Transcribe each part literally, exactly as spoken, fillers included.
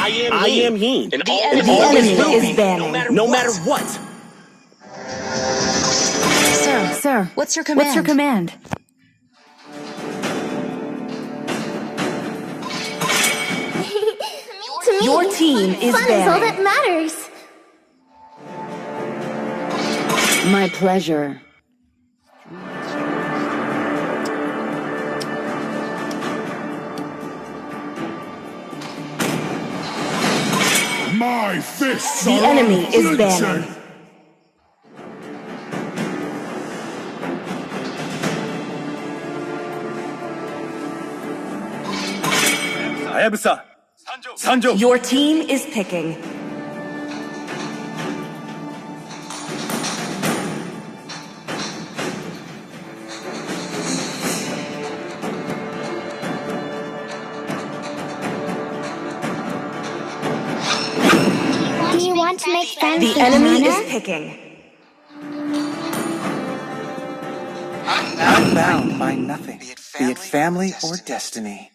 I am he. And the enemy is banning. No matter what. Sir, sir, what's your command? What's your command? To me, your team is fun is all banning. That matters. My pleasure. My fists. The are enemy is unflinching. Banning. Hayabusa. Sanjo. Your team is picking. Do you want to make friends with Hannah? The enemy is picking. I'm bound by nothing, be it family or destiny.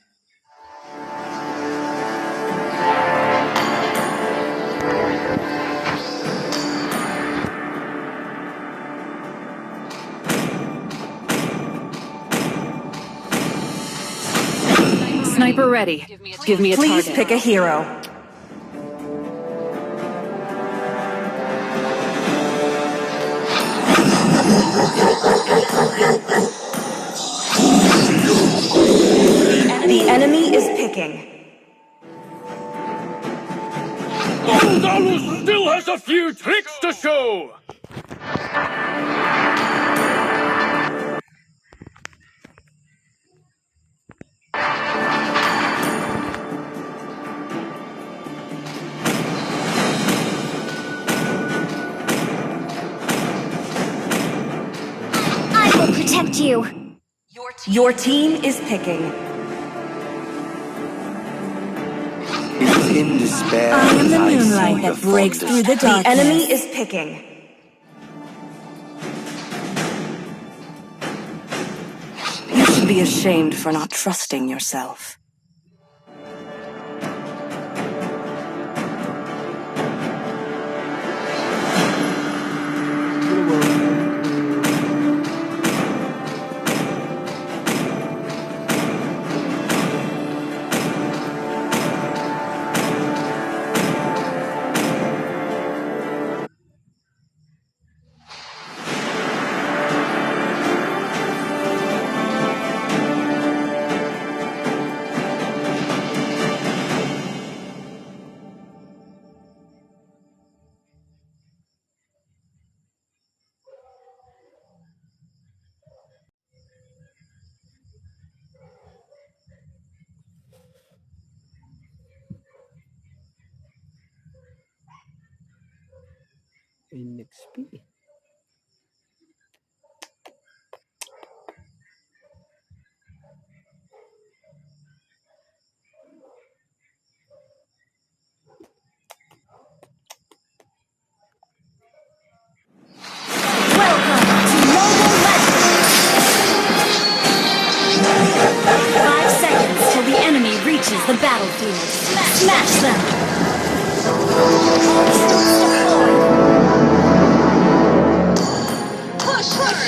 Sniper ready. Give me a target. Please pick a hero. The enemy is picking. Gonzalo still has a few tricks to show. I will protect you. Your team is picking. It is in despair. I am the moonlight that breaks through the darkness. The enemy is picking. You should be ashamed for not trusting yourself. N X P. Welcome to Mobile Legends! Five seconds till the enemy reaches the battlefield. Smash them! Push forward!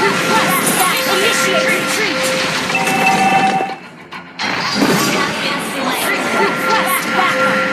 Request back, initiate retreat. Request backup.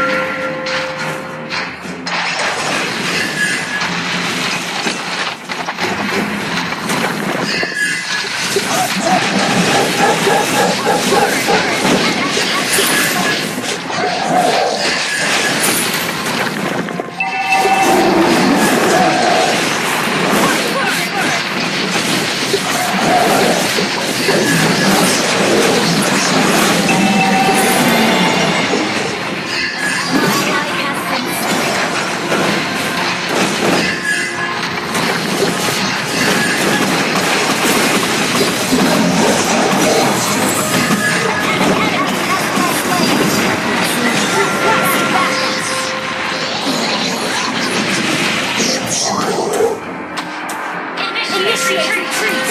Initiate retreat.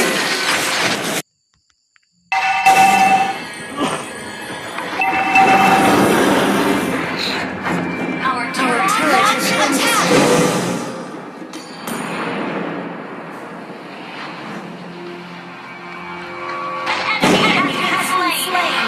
Our turret has been destroyed. An enemy has been slain.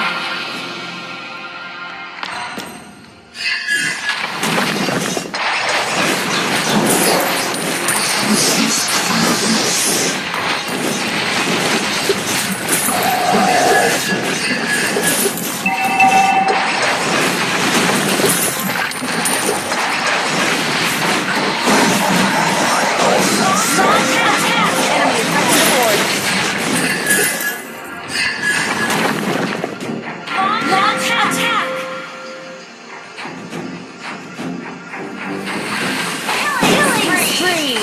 Launch attack! Killing spree!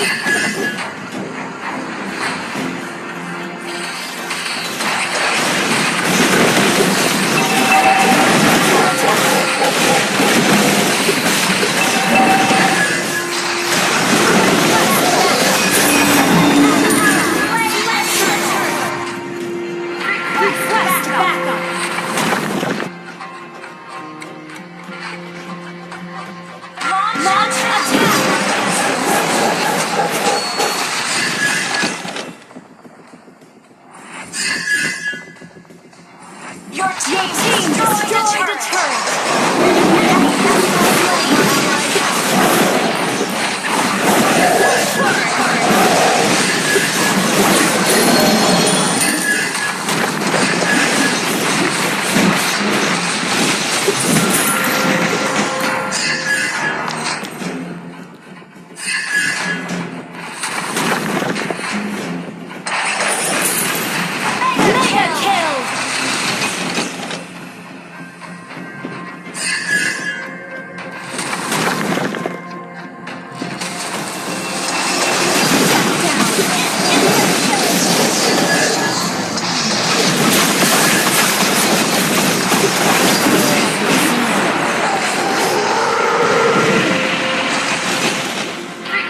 Request backup. Launch attack! Your team destroyed a turret. Mega kill!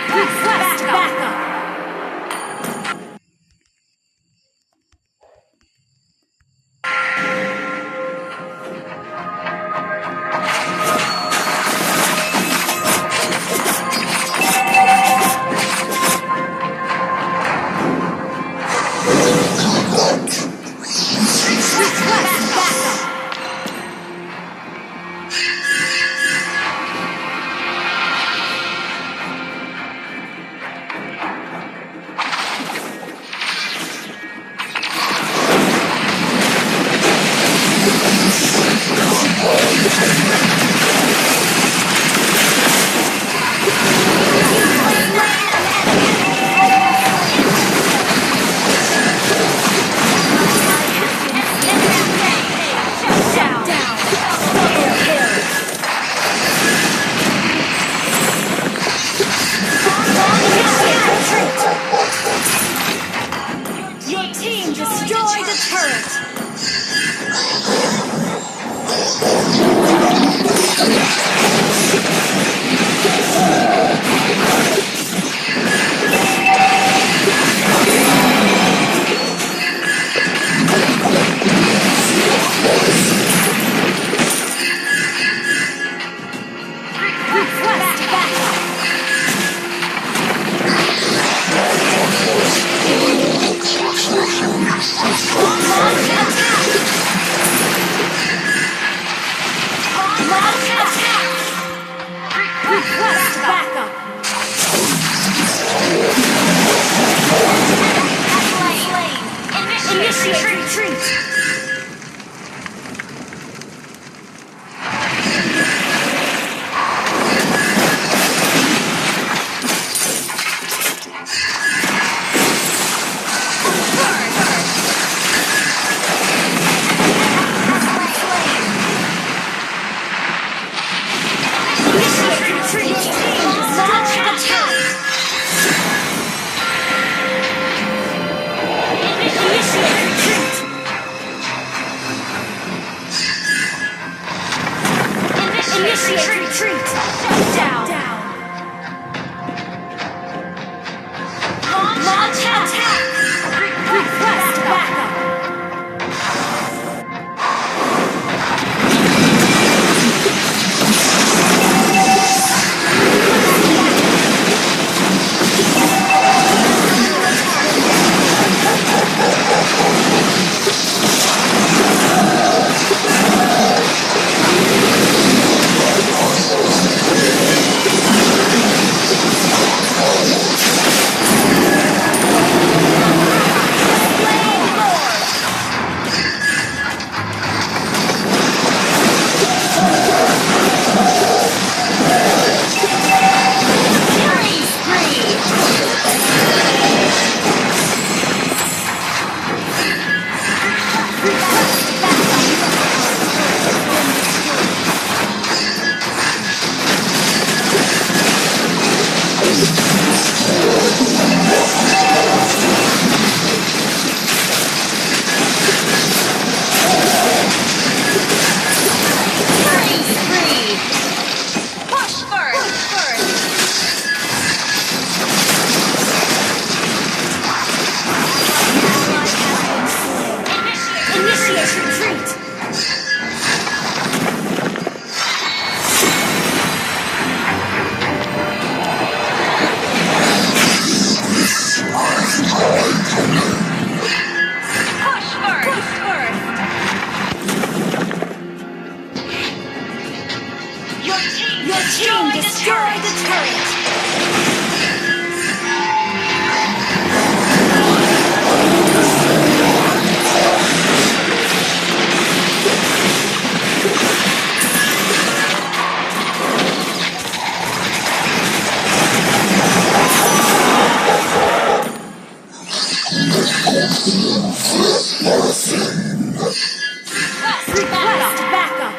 Request backup. Your team destroyed a turret. Launch attack! Request backup! Initiate retreat! Initiate retreat! Shut down! Launch attack! Request backup! Killing spree! Push first! Push first! Initiate retreat! Push first! Push first! Your team destroyed the turret! Request backup!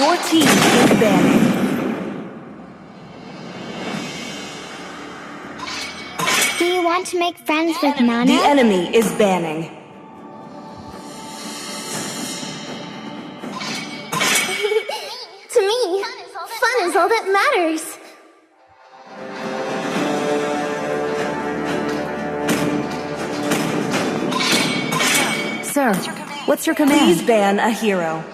Your team is banning. Do you want to make friends with Nana? The enemy is banning. To me, fun is all that matters. Sir, what's your command? Please ban a hero.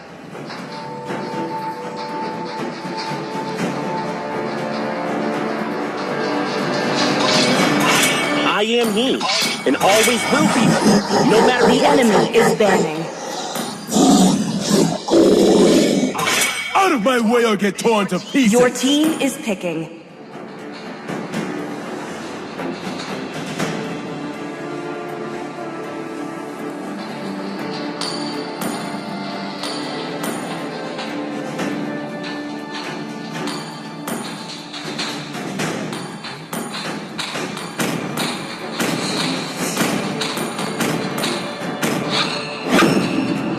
I am he, and always will be, no matter The enemy is banning. Out of my way or get torn to pieces! Your team is picking.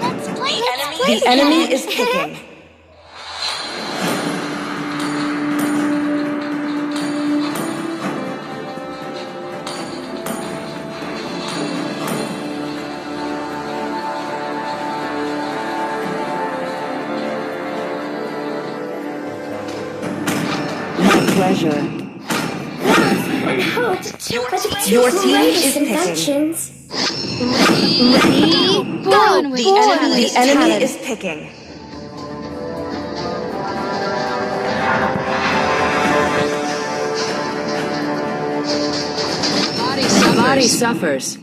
Let's play. The enemy is picking. My pleasure. Love and hope to Your protect team latest is picking. Inventions. Ready? Go! The enemy, the enemy is picking. Body suffers.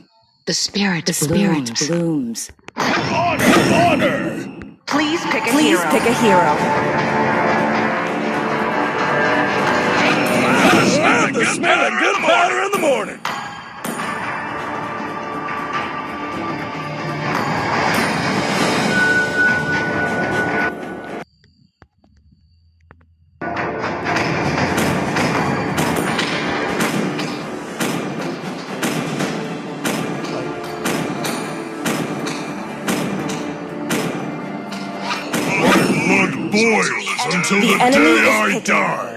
The spirit, the spirit blooms. Please pick a hero. Please pick a hero. The smell of good powder in the morning! My blood boils until the, enemy day is I picking. Die.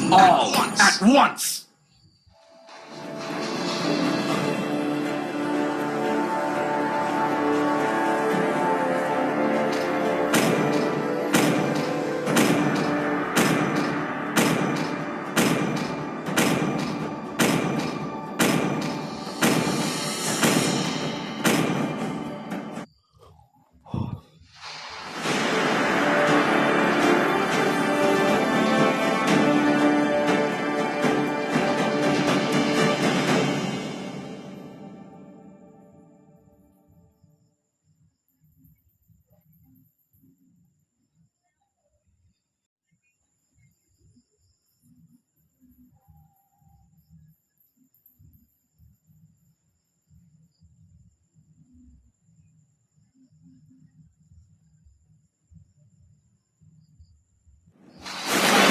All at once.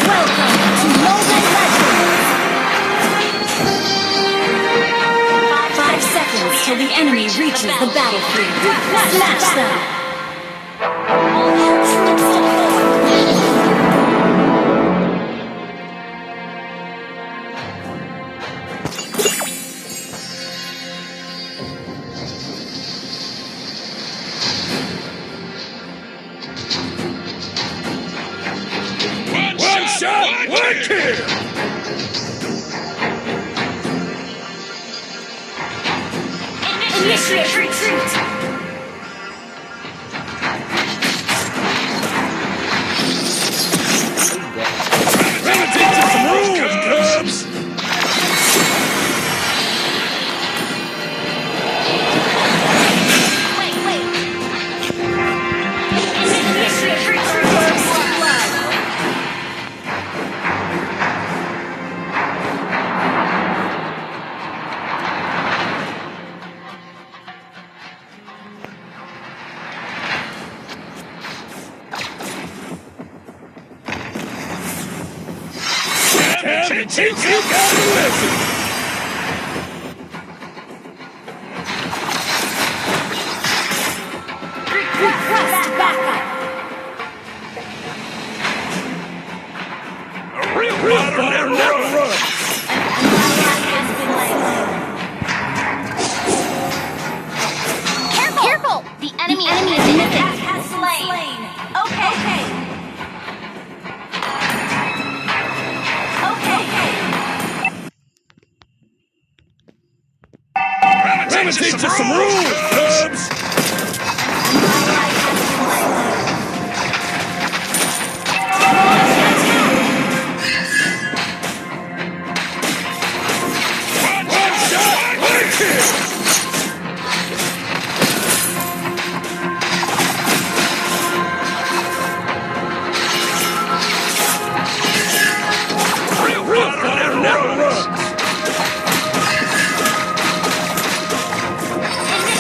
Welcome to Mobile Legends! Five seconds till the enemy reaches the battlefield. Smash them! One shot, one kill! Initiate retreat! Gravity to the moon, cubs! Teach you how to listen. Request backup. Real, real fire never runs. An ally has been slain. Careful! Careful! The enemy, the enemy is missing. Has, has slain. Okay. Okay. Gravitate to some rules, Cubs! One shot, one kill! Real fire never runs.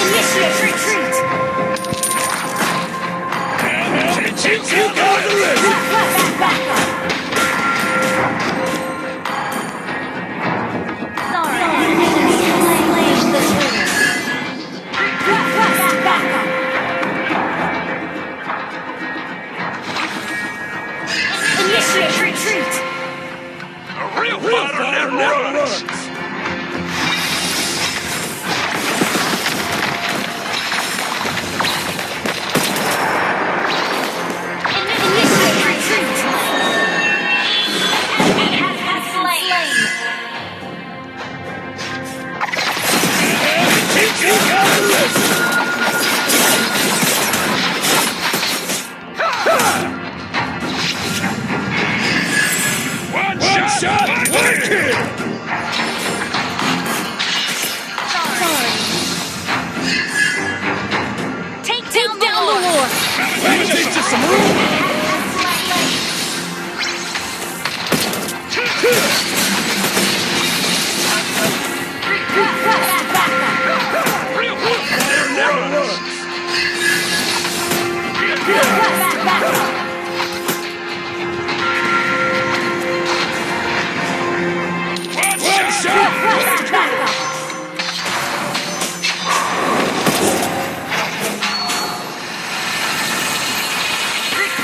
Initiate retreat. Sorry. Request backup. Initiate retreat. A real fighter never runs. Initiate retreat. An enemy has been slain. One shot, one kill. Sorry. Take down the Lord. Take down the Lord. Let me teach you some rules. One shot!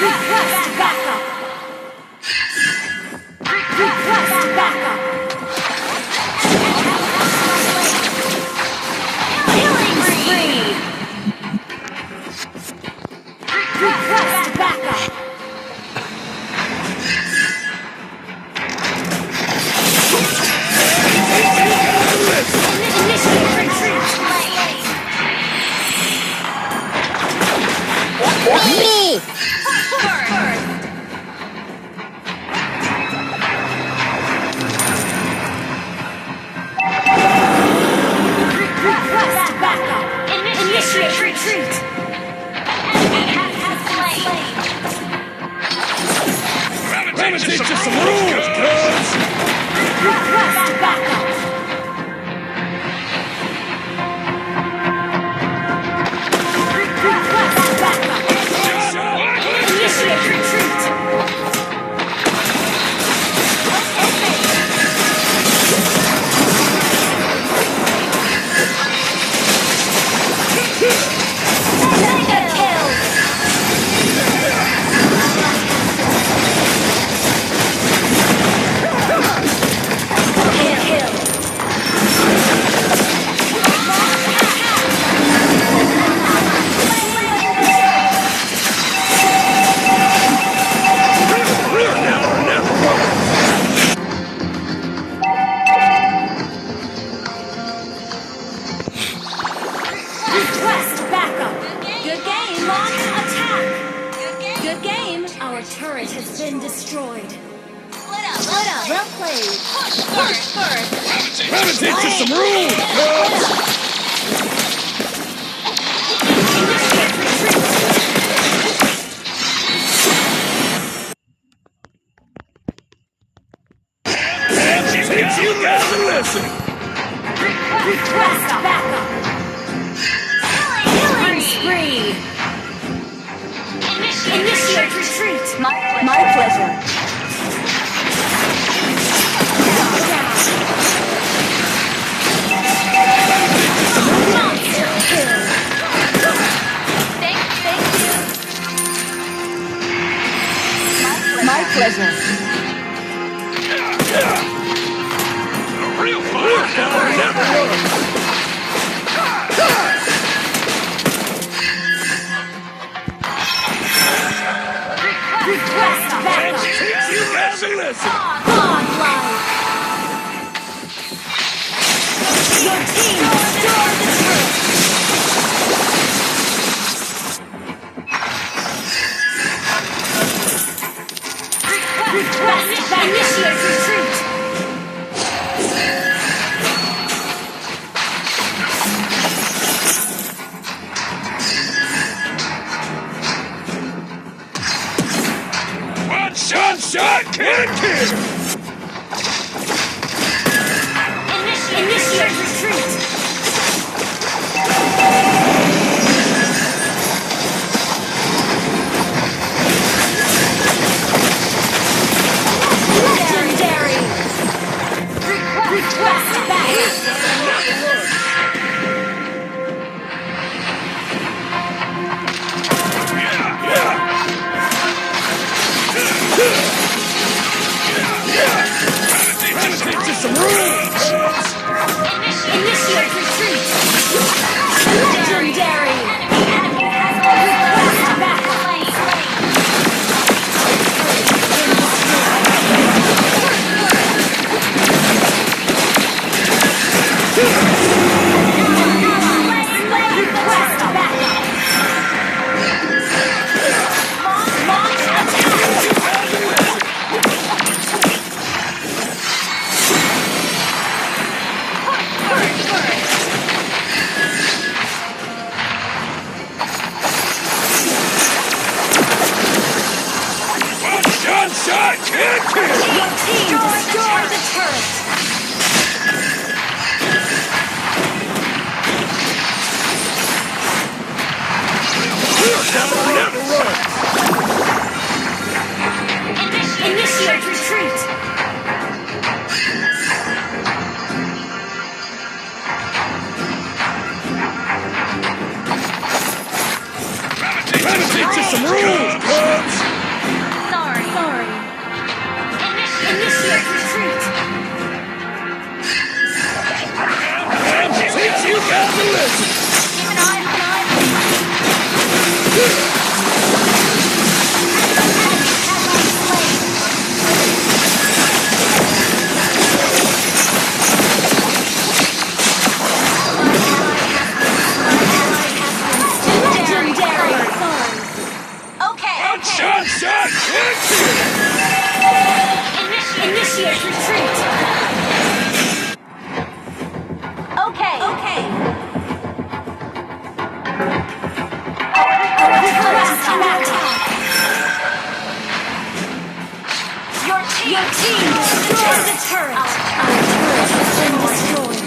Request backup! Request backup! Killing spree! Request backup! Initiate retreat! Me! First! Request backup! Ini-, initiate retreat! An enemy has been slain! Let me teach you some rules, cuz! Request backup! Request backup! Initiate retreat! Request backup. Good game. Launch attack. Good game. Our turret has been destroyed. Split up. Split up. Well played. Push first. Push first. Gravitate to some rules, cuz! Initiate retreat. Teach you guys a lesson. Request backup. Killing spree. Initiate retreat. My, my pleasure. Godlike. Your team destroyed the turret. Request backup. Initiate retreat. One shot, shot, can't kill. Initiate, initiate retreat. Legendary. Request, request backup. Initiate retreat. Legendary. Request backup. Your team destroyed the turret. Initi-, initiate retreat. Gravitate to some rules, cubs! Sorry. Sorry. Initi-, initiate retreat. Teach you guys a lesson! Keep an eye on the line. Legendary. Okay, okay. Shot, shot, shot. Initi-, initiate retreat. Okay, okay. Request an attack. Your team, your team destroyed the turret. Our turret has been destroyed.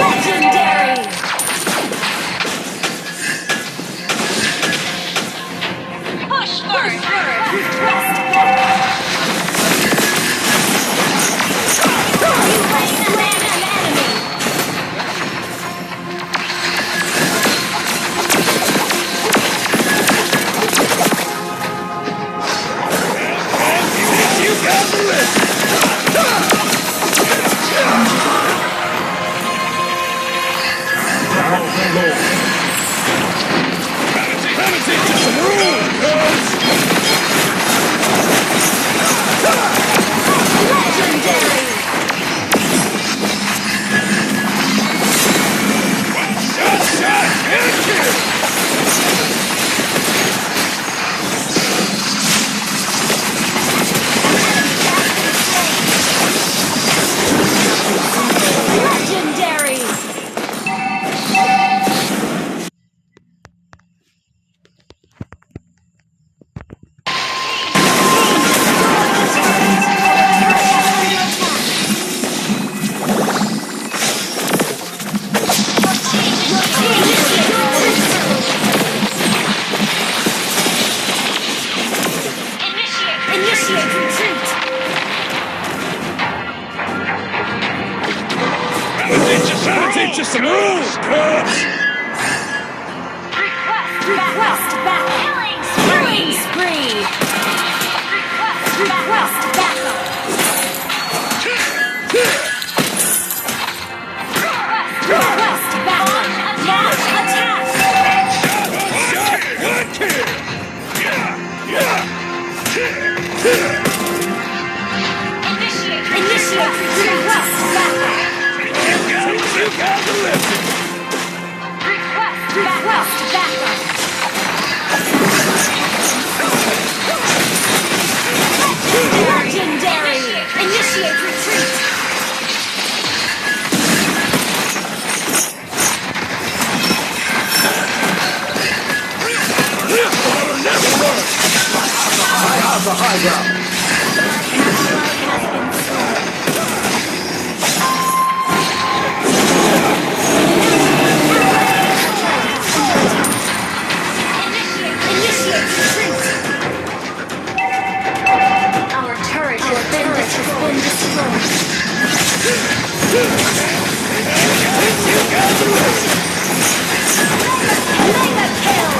Legendary! Push first! Request backup! You slain an enemy! Legendary! Legendary! Initiate retreat! Gotta teach you some rules, cubs! Request back. Killing spree. Killing spree. Request back. Request backup. You guys are listening. Request backup. Request backup. Legendary. Initiate retreat. I have the high ground. Initiate, initiate retreat. Our turret has been destroyed. Mega, mega kill!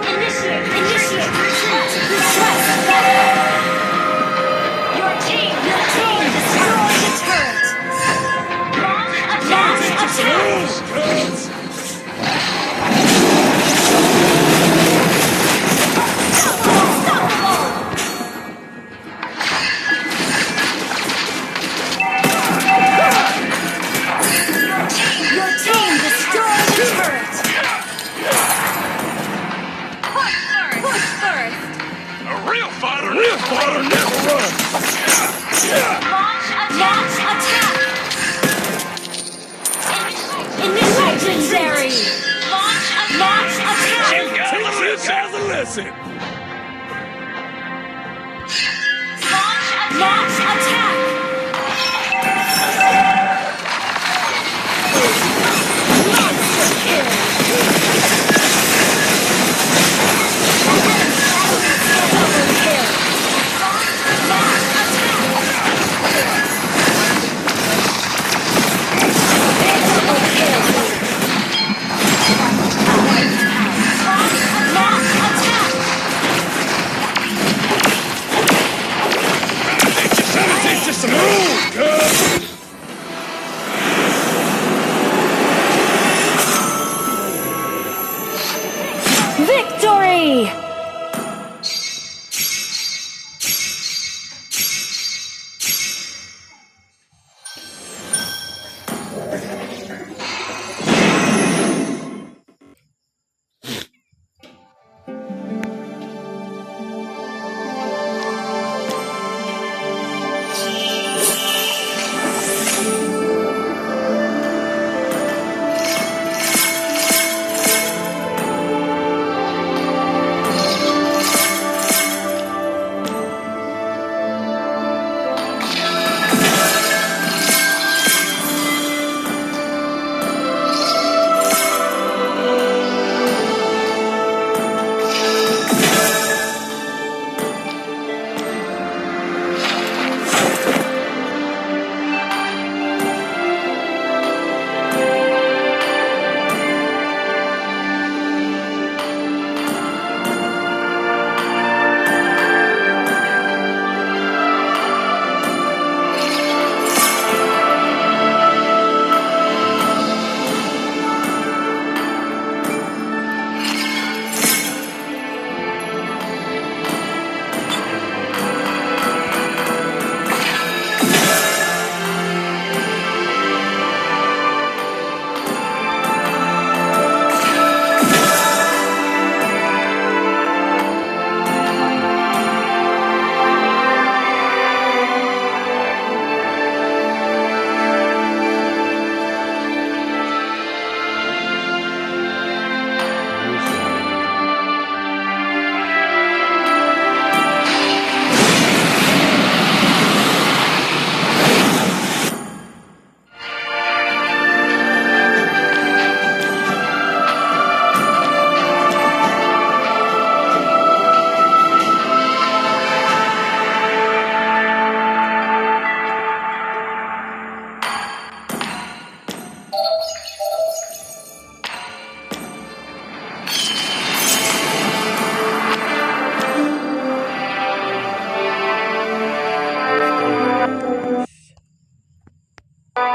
Initiate, initiate, request, request. Your team, your team destroyed the turret. Launch attack, attack. Your team destroyed the turret. Push first. Push first. A real fighter, real fighter never runs. Launch attack. Launch attack. Ini-, initiate. Legendary. Launch attack. Launch attack. You guys are listening. Launch attack. Launch attack.